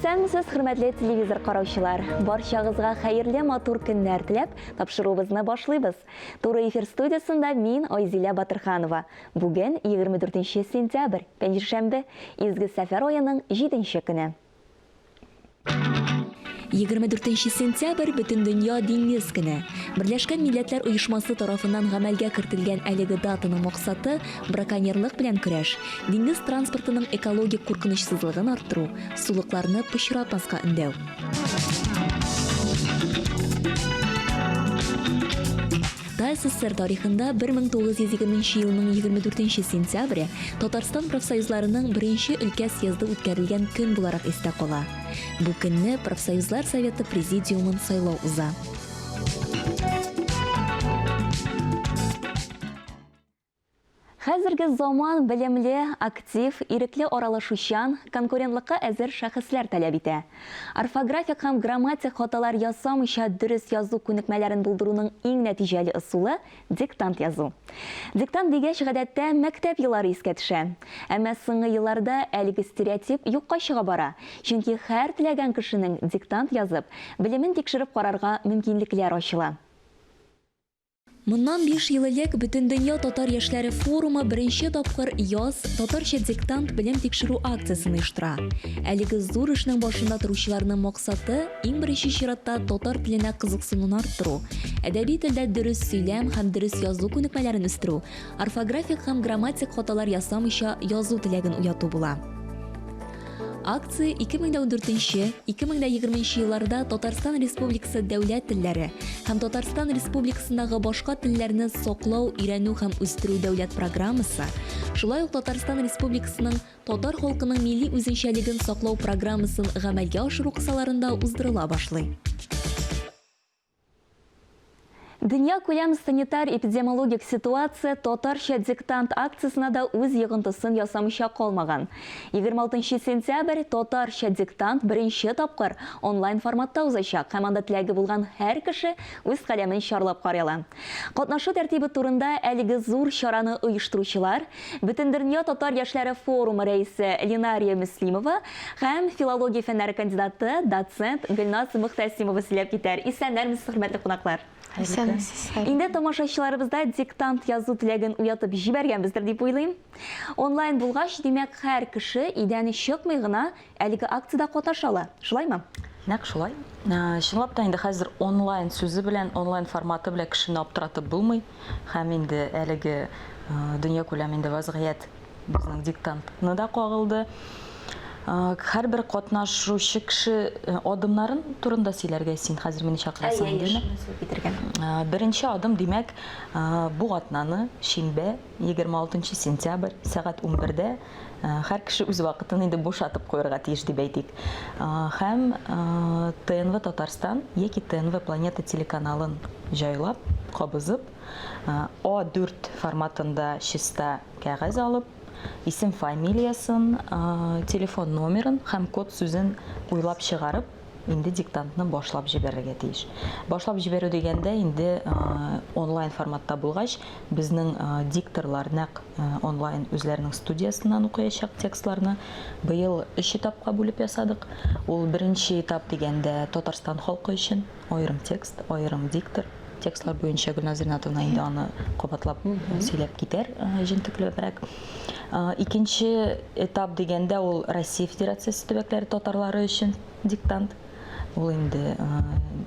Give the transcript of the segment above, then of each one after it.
Исәнмесез, хөрмәтле телевизор караучылар! Барчагызга хәерле матур көннәр теләп, тапшыруыбызны башлыйбыз. Туры эфир студиясендә мин, Айзилә Батырханова. Бүген 24 сентябрь, пәнҗешәмбе, Изге Сәфәр аеның җиденче көне. 24 сентябрь Бөтендөнья диңгез көне. Берләшкән Милләтләр Оешмасы тарафыннан гамәлгә кертелгән әлеге датаның максаты, браконьерлык белән көрәш, диңгез транспортының экологик куркынычсызлыгын арттыру, сулыкларны пычратмаска өндәү. ТАССР тарихында 1920 елның 24 сентябре Татарстан профсоюзларының беренче өлкә съезды үткәрелгән көн буларак истә кала. Бу көнне Профсоюзлар Советы президиумын сайлау уза. Хәзерге заман белемле, актив, ирекле аралашучан, конкурентлыкка әзер шәхесләр таләп итә. Орфографик һәм грамматик хаталар ясамыйча дөрес язу күнекмәләрен булдыруның иң нәтиҗәле ысулы, диктант язу. Диктант дигәч, гадәттә, мәктәп еллары искә төшә. Әмма соңгы елларда әлеге стереотип юкка чыга бара, чөнки һәр теләгән кешенең диктант язып, белемен тикшереп карарга мөмкинлекләр ачыла. Моннан биш ел элек Бөтендөнья татар яшьләре форумы беренче тапкыр Яз, татарча диктант белем тикшерү акциясен оештыра. Әлеге зур эшнең башында торучыларның максаты, иң беренче чиратта татар теленә кызыксынуны арттыру, әдәби телдә дөрес сөйләм һәм дөрес язу күнекмәләрен үстерү, орфографик һәм грамматик хаталар ясамыйча язу теләген уяту була. Акция 2014 2020 елларда Татарстан Республикасы дәүләт телләре һәм Татарстан Республикасындагы башка телләрне саклау, өйрәнү һәм үстерү дәүләт программасы, шулай ук Татарстан Республикасының татар халкының милли үзенчәлеген саклау программасын гамәлгә ашыру кысаларында уздырыла башлый. Дөньякүләм санитар-эпидемиологик ситуация Татарча диктант акциясенә дә үз йогынтысын ясамыйча калмаган. 26 сентябрь Татарча диктант беренче тапкыр онлайн форматта узачак һәм анда теләге булган һәр кеше үз каләмен чарлап карый ала. Катнашу тәртибе турында әлеге зур чараны оештыручылар, Бөтендөнья татар яшьләре форумы рәисе Ленария Мөслимова һәм филология фәннәре кандидаты, доцент Гөлназ Мөхтәсимова сөйләп китәр. Исәннәрмесез, хөрмәтле кунаклар! Исәнмесез. Инде тамашачыларыбызда диктант язу теләген уятып җибәргәнбездер дип уйлыйм. Онлайн булгач, димәк, һәр кеше өйдән чыкмый гына әлеге акциядә катнаша ала, шулаймы? Нәкъ шулай. Чынлап та инде хәзер онлайн сүзе белән, онлайн форматы белән кешене аптыратып булмый. Һәм инде әлеге дөньякүләм инде вазгыять безнең диктантны да кагылды. Һәрбер катнашучы кеше адымнарын турында сөйләргә син хәзер мине чакырасың инде. Беренче адым, димәк, бу атнаны шимбә, 26 сентябрь, сәгать 11-дә һәр кеше үз вакытын инде бушатып куярга тиеш дип әйтик. Һәм ТНВ Татарстан яки ТНВ Планета телеканалын җайлап, кабызып, А4 форматында чиста кәгазь алып, исем-фамилиясын, телефон номерын һәм код сүзен уйлап чыгарып, инде диктантны башлап җибәрергә тиеш. Башлап җибәрү дигәндә инде онлайн форматта булгач, безнең дикторлар нәкъ онлайн үзләренең студиясеннән укыячак текстларны. Быел өч этапка бүлеп ясадык. Ул беренче этап дигәндә Татарстан халкы өчен аерым текст, аерым диктор. Текстлар буенча Гөлназ Ринатовна инде аны кабатлап сөйләп китәр җентекләбрәк. Икенче этап дигәндә ул Россия Федерациясе төбәкләре татарлары өчен диктант. Ул инде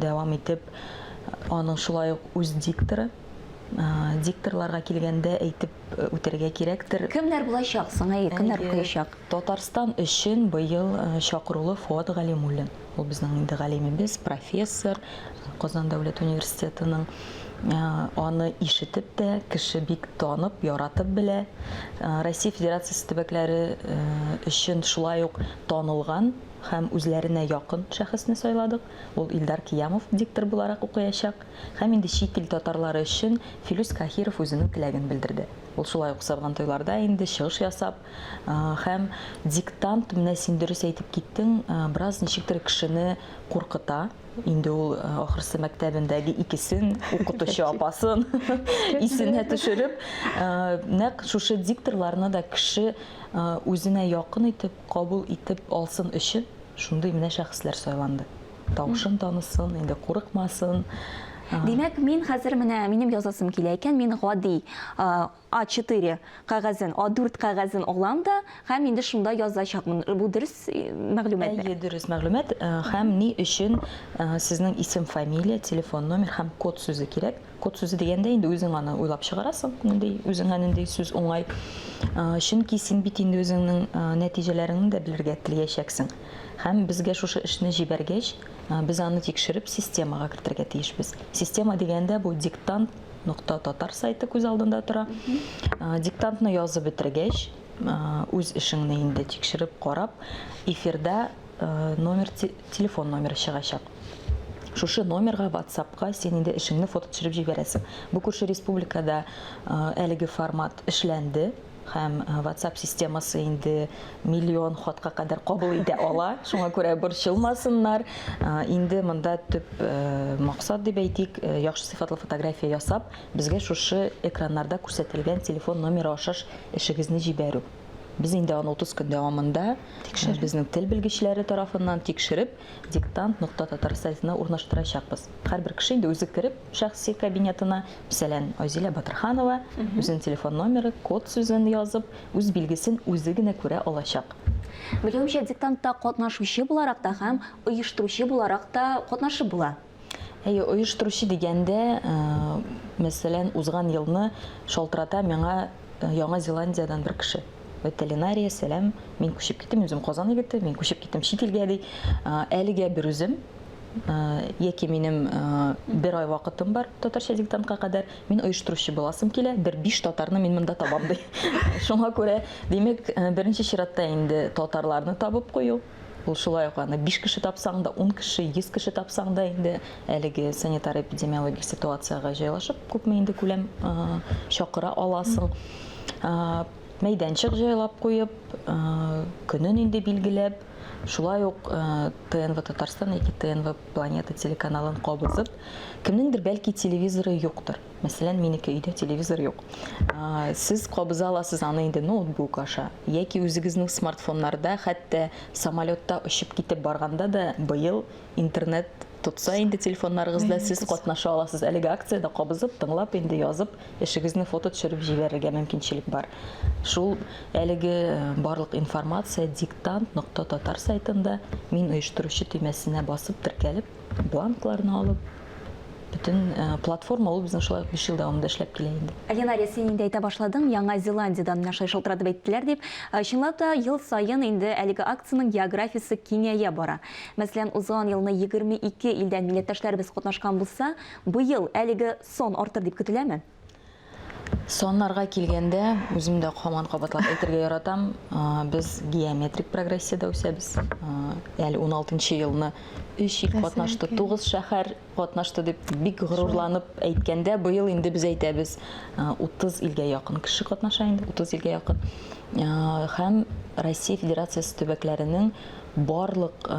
дәвам итеп, аның шулай ук үз дикторы. Дикторларга килгәндә әйтеп үтәргә кирәктер. Кемнәр булачак соң, әйе, кемнәр укыячак? Татарстан өчен быел чакырулы Фоат Галимуллин. Ул безнең инде галимебез, профессор, Казан дәүләт университетының. Аны ишетеп тә, кеше бик танып, яратып белә. Россия Федерациясе төбәкләре өчен шулай ук танылган һәм үзләренә якын шәхесне сайладык. Ул Илдар Киямов диктор буларак укыячак. Һәм инде чит ил татарлары өчен Филүс Каһиров үзенең теләген белдерде. Ул шулай ук Сабантуйларда инде чыгыш ясап һәм диктант, менә син дөрес әйтеп киттең, бераз ничектер кешене куркыта. Инде ул ахрысы мәктәбендәге икесен, укытучы апасын исенә төшереп, нәкъ шушы дикторларны да кеше үзенә якын итеп, кабул итеп алсын өчен. Шундый менә шәхесләр сайланды. Тавышын танысын, инде курыкмасын. Димәк, мин хәзер менә минем язасым килә икән, мин гади А4 кәгазен, А4 кәгазен алам да һәм инде шунда язачакмын. Бу дөрес мәгълүматмы? Әйе, дөрес мәгълүмат. Һәм ни өчен сезнең исем, фамилия, телефон номер һәм код сүзе кирәк? Код сүзе дигәндә инде үзең аны уйлап чыгарасың, нинди үзеңә нинди сүз уңай. Чөнки син бит инде үзеңнең нәтиҗәләреңне дә белергә телиячәксең. Һәм безгә шушы эшне җибәргәч, без аны тикшереп системага кертергә тиешбез. Система дигәндә бу диктант нокта татар сайты күз алдында тора. Диктантны язып бетергәч, үз эшеңне инде тикшереп карап, эфирда номер телефон номеры чыгачак. Шушы номерга WhatsApp-ка син инде эшеңне фото төшереп җибәрәсең. Бу күрше республикада әлеге формат эшләнде һәм WhatsApp системасы инде миллион хатка кадәр кабул итә ала. Шуңа күрә борчылмасыннар. Инде монда төп максат дип әйтик, яхшы сыйфатлы фотография ясап, безгә шушы экраннарда күрсәтелгән телефон номеры аша эшегезне җибәрү. Без инде аны 30 көн дәвамында безнең тел белгечләре тарафыннан тикшереп, диктант нокта татар сайтына урнаштырачакбыз. Һәрбер кеше инде үзе кереп шәхси кабинетына, мәсәлән, Айзилә Батырханова үзенең телефон номеры, код сүзен язып, үз билгесен үзе генә күрә алачак. Белүемчә, диктантта катнашучы буларак та һәм оештыручы буларак та катнашып була. Әйе, оештыручы дигәндә, мәсәлән, узган елны шалтырата миңа Яңа Зеландиядән бер кеше. Ветеринария, сәлам, мин күчеп киттем, үзем Казан егете, мин күчеп киттем чит илгә, ди. Әлегә бер үзем, яки минем бер ай вакытым бар татарча диктантка кадәр, мин оештыручы буласым килә, бер биш татарны мин монда табам, ди. Шуңа күрә, димәк, беренче чиратта инде татарларны табып кую. Ул шулай ук аны 5 кеше тапсаң да, 10 кеше, 100 кеше тапсаң да инде әлеге санитар-эпидемиологик ситуациягә җайлашып, күпме инде күләм чакыра аласың. Мәйданчык җайлап куеп, көнен инде билгеләп, шулай ук ТНВ Татарстан яки ТНВ Планета телеканалын кабызып, кемнеңдер бәлки телевизоры юктыр. Мәсәлән, минеке өйдә телевизор юк. Сез кабыза аласыз аны инде ноутбук аша яки үзегезнең смартфоннарда, хәтта самолетта очып китеп барганда да быел интернет тотса инде телефоннарыгызда сез катнаша аласыз. Әлеге акциядә кабызып, тыңлап инде язып, эшегезне фото төшереп җибәрергә мөмкинчелек бар. Шул әлеге барлык информация диктант нокта татар сайтында мин оештыручы төймәсенә басып теркәлеп, бланкларны алып, бөтен платформа ул безнең шулай ук 5 ел дәвамында эшләп килә инде. Ленария, син инде әйтә башладың, Яңа Зеландиядән менә шулай шалтыратып әйттеләр дип. Чынлап та, ел саен инде әлеге акциянең географиясе киңәя бара. Мәсәлән, узган елны 22 илдән милләттәшләребез катнашкан булса, быел әлеге сан артыр дип көтеләме? Саннарга килгәндә, үзем дә һаман кабатлап әйтергә яратам, без геометрик прогрессиядә үсәбез. Әле 16 елны 3 ил катнашты, 9 шәһәр катнашты дип бик горурланып әйткәндә, быел инде без әйтәбез, 30 илгә якын кеше катнаша инде, 30 илгә якын. Һәм Россия Федерациясе төбәкләренең барлык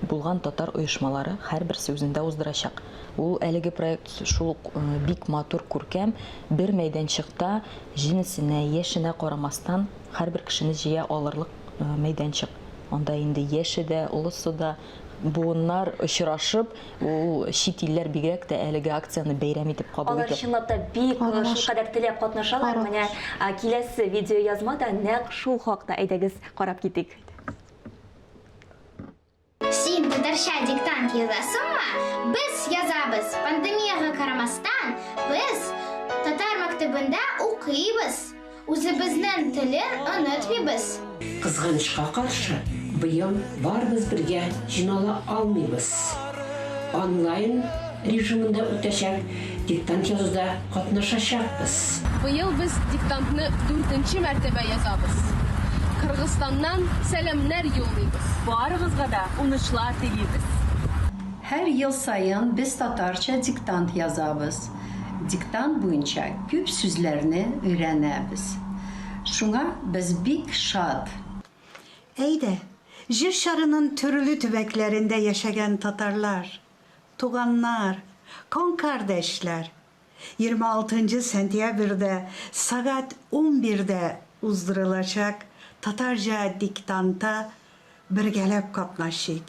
булган татар оешмалары һәрберсе үзендә уздырачак. Ул әлеге проект шул ук бик матур, күркәм, бер мәйданчыкта җенесенә, яшенә карамастан һәрбер кешене җыя алырлык мәйданчык. Анда инде яше дә, олысы да, буыннар очрашып, ул чит илләр бигрәк тә әлеге акцияне бәйрәм итеп кабул Алар итә. чынлап та бик шулкадәр теләп катнашалар. Менә киләсе видеоязма да нәкъ шул хакта. Әйдәгез, карап китик. Син татарча диктант язасыңмы? Без язабыз! Пандемиягә карамастан, без татар мәктәбендә укыйбыз. Үзебезнең телен онытмыйбыз. Кызганычка каршы, быел барыбыз бергә җыйнала алмыйбыз. Онлайн режимында үтәчәк диктант язуда катнашачакбыз. Быел без диктантны дүртенче мәртәбә язабыз. Кыргызстаннан сәламнәр юллыйбыз. Барыгызга да унышлар телибез. Һәр ел саен без татарча диктант язабыз. Диктант буенча күп сүзләрне өйрәнәбез. Шуңа без бик шат. Әйдә, Җир шарының төрле төбәкләрендә яшәгән татарлар, туганнар, кан-кардәшләр, 26 нчы сентябрьдә сәгать унбердә уздырылачак Татарча диктантта Бергәләп катнашыйк!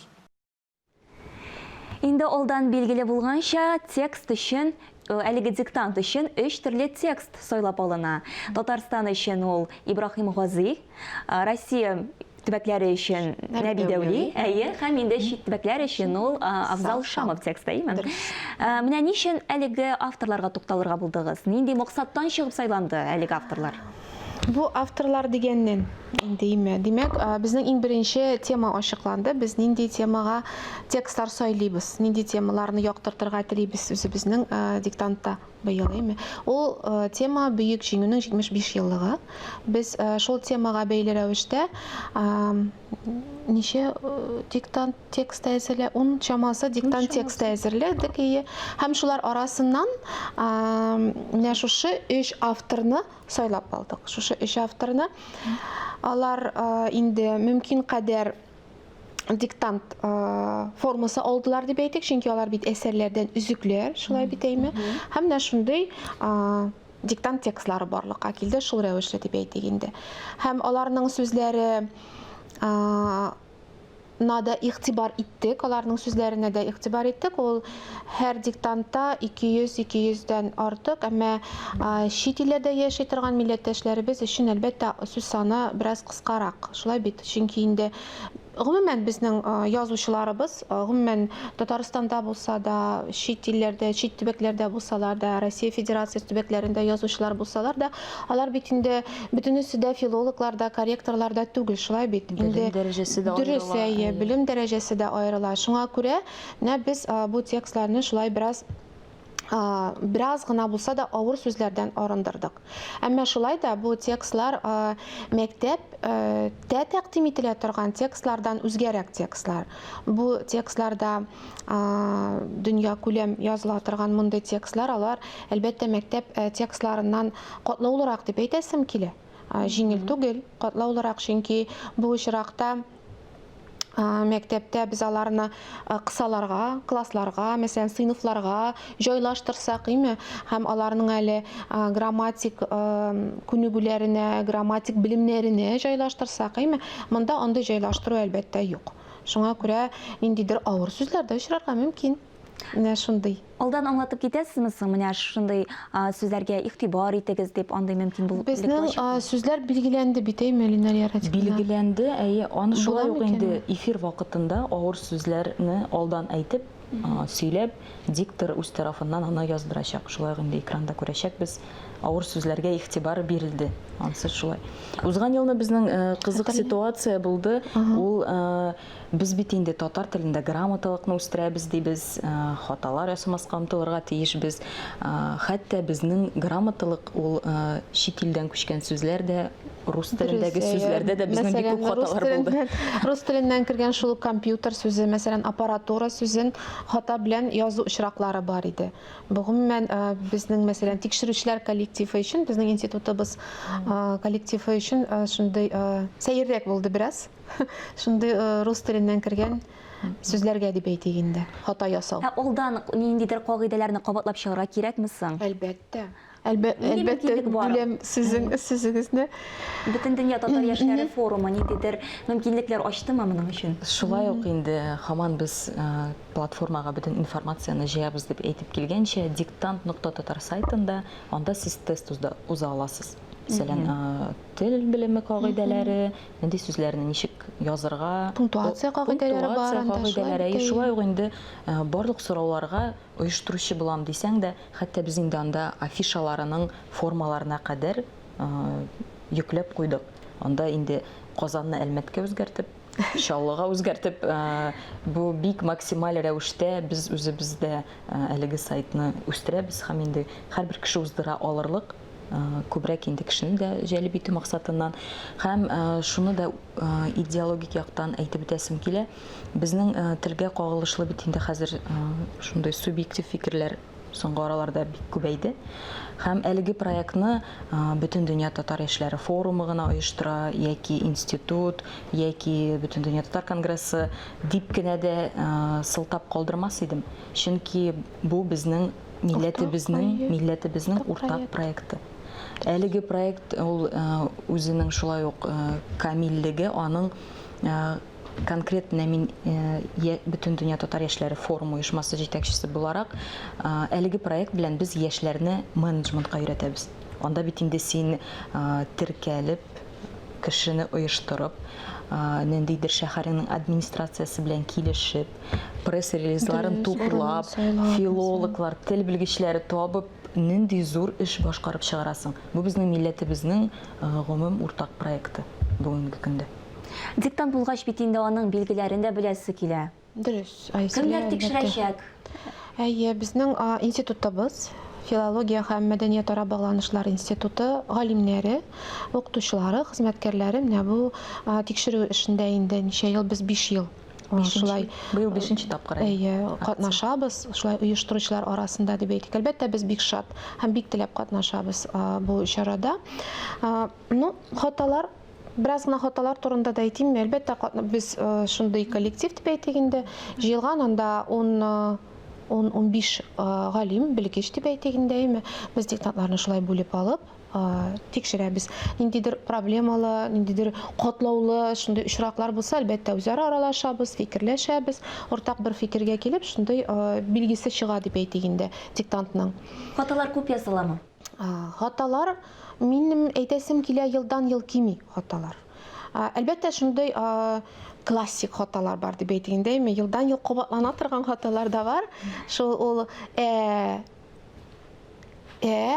Инде алдан билгеле булганча, текст өчен, әлеге диктант өчен өч төрле текст сайлап алына. Татарстан өчен ул Ибраһим Гази, Россия төбәкләре өчен Нәби Дәүли, әйе, һәм инде чит төбәкләр өчен ул Афзал Шамов тексты, әйеме? Менә ни өчен әлеге авторларга тукталырга булдыгыз? Нинди максаттан чыгып сайланды әлеге авторлар? Бу авторлар дигәннән инде име. Димәк, безнең иң беренче тема ачыкланды. Без нинди темага текстлар сайлыйбыз, нинди темаларны яктыртырга телибез үзебезнең диктантта быел, әйме. Ул тема Бөек Җиңүнең 75 еллыгы. Без шул темага бәйле рәвештә ничә диктант тексты әзерлә, ун чамасы диктант тексты әзерләдек, әйе. Һәм шулар арасыннан менә шушы өч авторны сайлап алдык. Шушы өч авторны. Алар инде мөмкин кадәр диктант формасы алдылар дип әйтик, чөнки алар бит әсәрләрдән өзекләр, шулай бит әйме. Һәм менә шундый диктант текстлары барлыкка килде, шул рәвешле дип әйтик инде. Һәм аларның сүзләре на да игътибар иттек, аларның сүзләренә дә игътибар иттек. Ул һәр диктантта 200, 200 дән артык, әмма чит илләрдә яши торган милләттәшләребез өчен, әлбәттә, сүз саны бераз кыскарак. Шулай бит? Чөнки инде гомумән безнең язучыларыбыз, гомумән Татарстанда булса да, чит илләрдә, чит төбәкләрдә булсалар да, Россия Федерациясе төбәкләрендә язучылар булсалар да, алар бит инде бөтенесе дә филологлар да, корректорлар да түгел, шулай бит? Белем дәрәҗәсе дә аерыла. Дөрес, әйе, белем дәрәҗәсе дә аерыла. Шуңа күрә менә без бу текстларны шулай бераз бераз гына булса да авыр сүзләрдән арындырдык. Әмма шулай да бу текстлар мәктәп тә тәкъдим ителә торган текстлардан үзгәрәк текстлар. Бу текстларда дөнья күләм языла торган мондый текстлар, алар, әлбәттә, мәктәп текстларыннан катлаулырак дип әйтәсем килә. Җиңел түгел, катлаулырак, чөнки бу очракта мәктәптә без аларны кысаларга, классларга, мәсәлән, сыйныфларга җайлаштырсак, име, һәм аларның әле грамматик күнегүләренә, грамматик белемнәренә җайлаштырсак, име, монда андый җайлаштыру, әлбәттә, юк. Шуңа күрә ниндидер авыр сүзләр дә очрарга мөмкин. Менә шундый. Алдан аңлатып китәсезме соң, менә шушындый сүзләргә игътибар итегез дип, андый мөмкин булачакмы? Безнең сүзләр билгеләнде бит, әйме, Ленария Радиковна? Билгеләнде, әйе. Аны шулай ук инде эфир вакытында авыр сүзләрне алдан әйтеп, сөйләп, диктор үз тарафыннан аны яздырачак. Шулай ук инде экранда күрәчәкбез. Авыр сүзләргә игътибар бирелде. Ансы шулай. Узган елны безнең кызык ситуация булды. Ул без бит инде татар телендә грамоталыкны үстерәбез дибез, хаталар ясамаска омтылырга тиешбез. Хәтта безнең грамоталык ул чит илдән күчкән сүзләр дә, рус телендәге сүзләрдә дә безнең бик күп хаталар булды. Рус теленнән кергән шул ук компьютер сүзе, мәсәлән, аппаратура сүзен хата белән язу очраклары бар иде. Бу гомумән безнең, мәсәлән, тикшерүчеләр коллективы өчен, безнең институтыбыз коллективы өчен шундый сәеррәк булды бераз. Шундый рус теленнән кергән сүзләргә дип әйтик инде, хата ясау. Ә алдан ниндидер кагыйдәләрне кабатлап чыгарга кирәкме соң? Әлбәттә. Әлбәттә, бүләм сүзең, сүзегезне. Бөтендөнья татар яшьләре форумы ниндидер мөмкинлекләр ачтымы моның өчен? Шулай ук инде һаман без Платформага бөтен информацияне җыябыз дип әйтеп килгәнчә, диктант нокта татар сайтында, анда сез тест уза аласыз. Мәсәлән, тел белеме кагыйдәләре, нинди сүзләрне ничек язырга, пунктуация кагыйдәләре бар анда, кагыйдәләре, шулай ук инде барлык сорауларга оештыручы булам дисәң дә, хәтта без инде анда афишаларының формаларына кадәр йөкләп куйдык. Анда инде Казанны Әлмәткә үзгәртеп, Чаллыга үзгәртеп, бу бик максималь рәвештә без үзебез дә әлеге сайтны үстерәбез һәм инде һәрбер кеше уздыра алырлык күбрәк инде кешене дә җәлеп итү максатыннан. Һәм шуны да идеологик яктан әйтеп үтәсем килә. Безнең телгә кагылышлы бит инде хәзер шундый субъектив фикерләр соңгы араларда бик күбәйде. Һәм әлеге проектны Бөтендөнья татар яшьләре форумы гына оештыра, яки институт, яки Бөтендөнья татар конгрессы дип кенә дә сылтап калдырмас идем. Чөнки бу безнең милләтебезнең, милләтебезнең уртак проекты. Әлеге проект ул үзенең шулай ук камиллеге, аның. Конкрет менә мин Бөтендөнья татар яшьләре форумы оешмасы җитәкчесе буларак, әлеге проект белән без яшьләрне менеджментка өйрәтәбез. Анда бит инде син теркәлеп, кешене оештырып, ниндидер шәһәреңнең администрациясе белән килешеп, пресс-релизларын туплап, филологлар, тел белгечләре табып, нинди зур эш башкарып чыгарасың. Бу безнең милләтебезнең гомум уртак проекты бүгенге көндә. Диктант булгач бит инде аның билгеләрен дә беләсе килә. Дөрес, Айсилә, Кемнәр әлбәттә. тикшерәчәк? Әйе, безнең институтыбыз, Филология һәм мәдәниятара багланышлар институты галимнәре, укытучылары, хезмәткәрләре менә бу тикшерү эшендә инде ничә ел, без 5 ел шулай быел бишенче тапкыр әйе катнашабыз, шулай оештыручылар арасында дип әйтик. Әлбәттә, без бик шат һәм бик теләп катнашабыз бу чарада. Ну, хаталар Бераз гына хаталар турында да әйтимме? Әлбәттә, без шундый коллектив дип әйтик инде. Җыелган анда 10 10-15 галим, белгеч дип әйтик инде, әйме. Без диктантларны шулай бүлеп алып, тикшерәбез. Ниндидер проблемалы, ниндидер катлаулы шундый очраклар булса, әлбәттә, үзара аралашабыз, фикерләшәбез. Уртак бер фикергә килеп, шундый билгесе чыга дип әйтик инде диктантның. Хаталар күп ясаламы? Хаталар, минем әйтәсем килә, елдан-ел кими хаталар. Әлбәттә, шундый классик хаталар бар дип әйтик инде, әйме, елдан-ел кабатлана торган хаталар да бар. Шул ул ә, ә,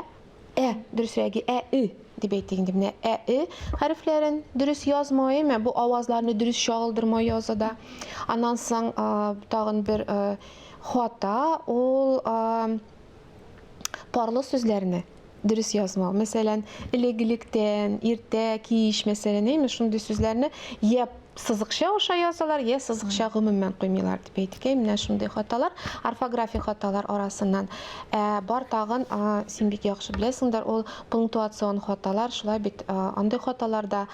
ә, дөресрәге, ә, ө дип әйтик инде, менә ә, ө хәрефләрен дөрес язмау, әйме, бу авазларны дөрес чагылдырмау язуда. Аннан соң тагын бер хата, ул парлы сүзләрне дөрес язмау. Мәсәлән, элек-электән, иртә, кич, мәсәлән, әйме, шундый сүзләрне я сызыкча аша язалар, я сызыкча гомумән куймыйлар дип әйтик. Әй, менә шундый хаталар, орфографик хаталар арасыннан. Ә бар тагын, син бик яхшы беләсеңдер, ул пунктуацион хаталар, шулай бит, андый хаталар да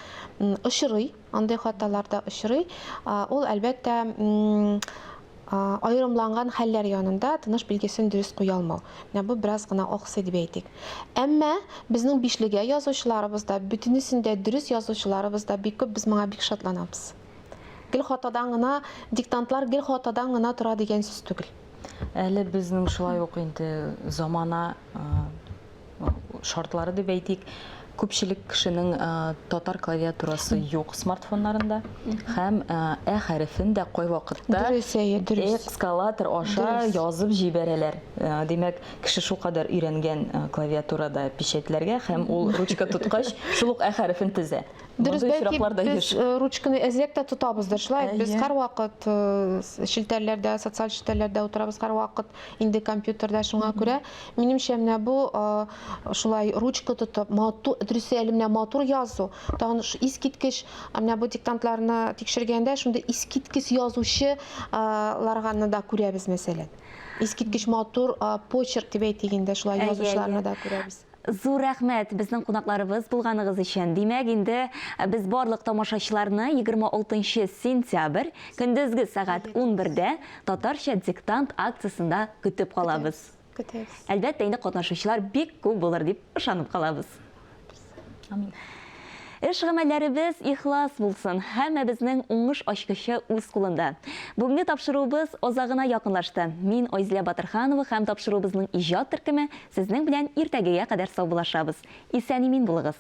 очрый, андый хаталар да очрый. Ул, әлбәттә, Аерымланган хәлләр янында тыныш билгесен дөрес куя алмау. Менә бу бераз гына аксый дип әйтик. Әмма безнең бишлегә язучыларыбыз да, бөтенесен дә дөрес язучыларыбыз да бик күп, без моңа бик шатланабыз. Гел хатадан гына, диктантлар гел хатадан гына тора дигән сүз түгел. Әле безнең шулай ук инде замана шартлары дип әйтик, күпчелек кешенең татар клавиатурасы юк смартфоннарында һәм ә хәрефен дә кайвакытта дөрес, әйе, дөрес. Эскалатор аша язып җибәрәләр. Димәк, кеше шулкадәр өйрәнгән клавиатурада печатьләргә һәм ул ручка тоткач, шул ук ә хәрефен тезә. Дөрес, бәлки без ручканы әзрәк тә тотабыздыр, шулай бит? Без һәрвакыт челтәрләрдә, социаль челтәрләрдә утырабыз, һәрвакыт инде компьютерда, шуңа күрә, минемчә, менә бу шулай ручка тотып, матур, дөресе әле менә матур язу, тагын искиткеч, менә бу диктантларны тикшергәндә шундый искиткеч язучы ларганы да күрәбез, мәсәлән. Искиткеч матур почерк дип әйтик инде, шулай язучыларны да күрәбез. Зур рәхмәт безнең кунакларыбыз булганыгыз өчен. Димәк, инде без барлык тамашачыларны 26 сентябрь, көндезге сәгать 11дә Татарча диктант акциясендә көтеп калабыз. Көтәбез. Әлбәттә, инде катнашучылар бик күп булыр дип ышанып калабыз. Амин. Эш-гамәлләребез ихлас булсын, һәммәбезнең уңыш ачкычы үз кулында. Бүгенге тапшыруыбыз азагына якынлашты. Мин, Айзилә Батырханова һәм тапшыруыбызның иҗат төркеме сезнең белән иртәгегә кадәр саубуллашабыз. Исән-имин булыгыз!